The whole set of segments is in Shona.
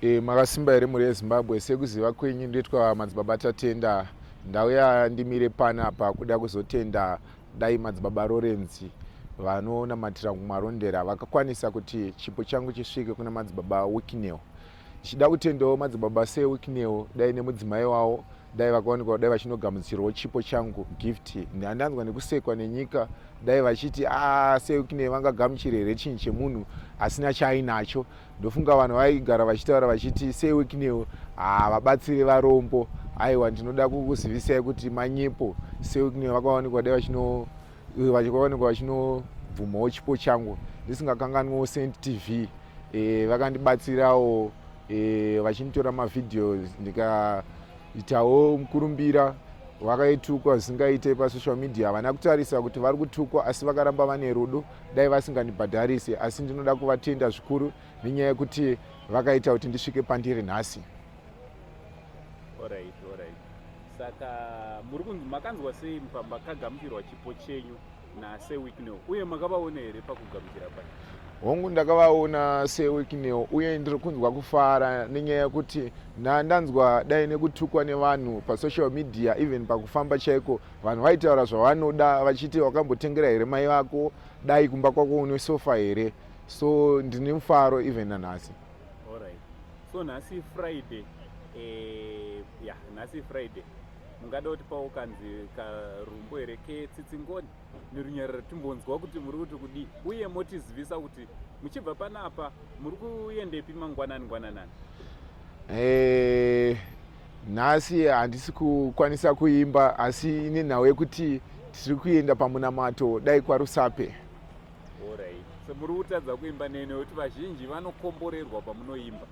E, makasimba here mhuri yeZimbabwe? Sekuziva kwenyu ndoitwa Madzibaba Tatenda. Ndauya ndimire panapa kuda kuzotenda dai Madzibaba Lorenzi vanonamatira kuMarondera vakakwanisa kuti chipo changu chisvike kuna Madzibaba Wicknell. Ndichida kutendawo Madzibaba Sir Wicknell dai nemudzimai wavo dai vakawanikwa dai vachinogamuchirawo chipo changu gift. Ndanzwa nekusekwa nenyika dai vachiti ah, Sir Wicknell vangagamuchire here chinhu chemunhu asina chaainacho. Ndofunga vanhu vaigara vachitaura vachiti Sir Wicknell havabatsire varombo. Aiwa, ndinoda kukuzivisai kuti manyepo. Sir Wicknell vakawanikwa dai vachino vachikawanikwa vachinobvumawo chipo changu. Ndisingakanganwiwo Saint TV, vakandibatsirawo vachinditora mavideos ndikaitawo mukurumbira. Vakaitukwa zvisingaite pasocial media, havana kutarisa kuti vari kutukwa, asi vakaramba vane rudo. Dai vasingandibhadharisi, asi ndinoda kuvatenda zvikuru nenyaya yekuti vakaita kuti ndisvike pandiri nhasi. Alright. Saka muri kunzi makanzwa sei pamakagamuchirwa chipo chenyu naSir Wicknell, uye makavaona here pakugamuchira pai? Hongu, ndakavaona Sir Wicknell, uye ndiri kunzwa kufara nenyaya yekuti ndanzwa dai nekutukwa nevanhu pasocial media. Even pakufamba chaiko vanhu vaitaura zvavanoda vachiti wakambotengera here mai vako, dai kumba kwako une sofa here? So ndine mufaro even nanhasi. Alright. So nhasi Friday, ya, nhasi Friday, mungada kutipawo kanzi karumbo here ketsitsi, ngoni nerunyararo, timbonzwa kuti muri kuti kudii, uye motizivisa kuti muchibva panapa muri kuendepi mangwanani ngwananani? Nhasi handisi kukwanisa kuimba, asi nenhau yekuti tiri kuenda pamunamato dai kwaRusape. Alright. So muri kutadza kuimba nene kuti vazhinji vanokomborerwa pamunoimba?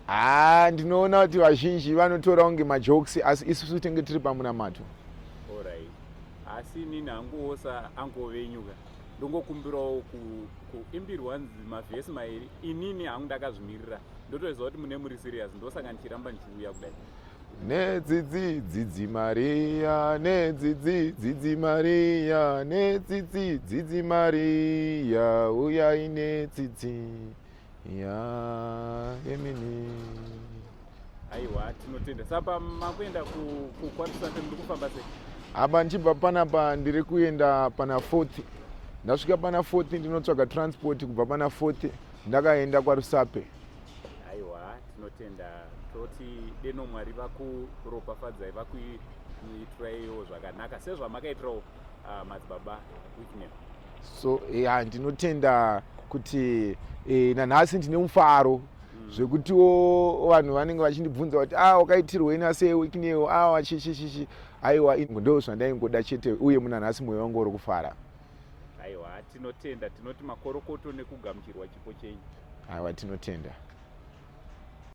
Haa, ndinoona kuti vazhinji vanotora kunge majokes, asi isusu tenge tiri pamunamato. Alright. Asi inini hanguwo saango venyu ka, ndongokumbirawo kuimbirwa nzi mavhesi mairi. Inini hangu ndakazvimirira, ndotoziva kuti mune muri serious, ndosaka ndichiramba ndichiuya kudai. Netsitsi dzidzi Mariya, netsitsi dzidzi Mariya, netsitsi dzidzi Mariya, uyai netsitsi ya emini. Aiwa, tinotenda. Saka makuenda kukwaRusape, muri kufamba sei? Apa ndichibva panapa ndiri kuenda pana Fourth. Ndasvika pana Fourth, ndinotsvaga transport kubva pana Fourth ndakaenda kwaRusape. Aiwa, tinotenda. Toti deno Mwari vakuropafadzai, vakuitiraiwo zvakanaka sezvamakaitirawo Madzibaba Wicknell. So ya, ndinotenda kuti nanhasi ndine mufaro zvekutiwo vanhu vanenge vachindibvunza kuti a wakaitirwei naSir Wicknell, a chichichichi. Aiwa, ndo zvandaingoda chete, uye muna nhasi mwoyo wangu uri kufara. Aiwa, tinotenda. Tinoti makorokoto nekugamuchirwa chipo chenyu. Aiwa, tinotenda.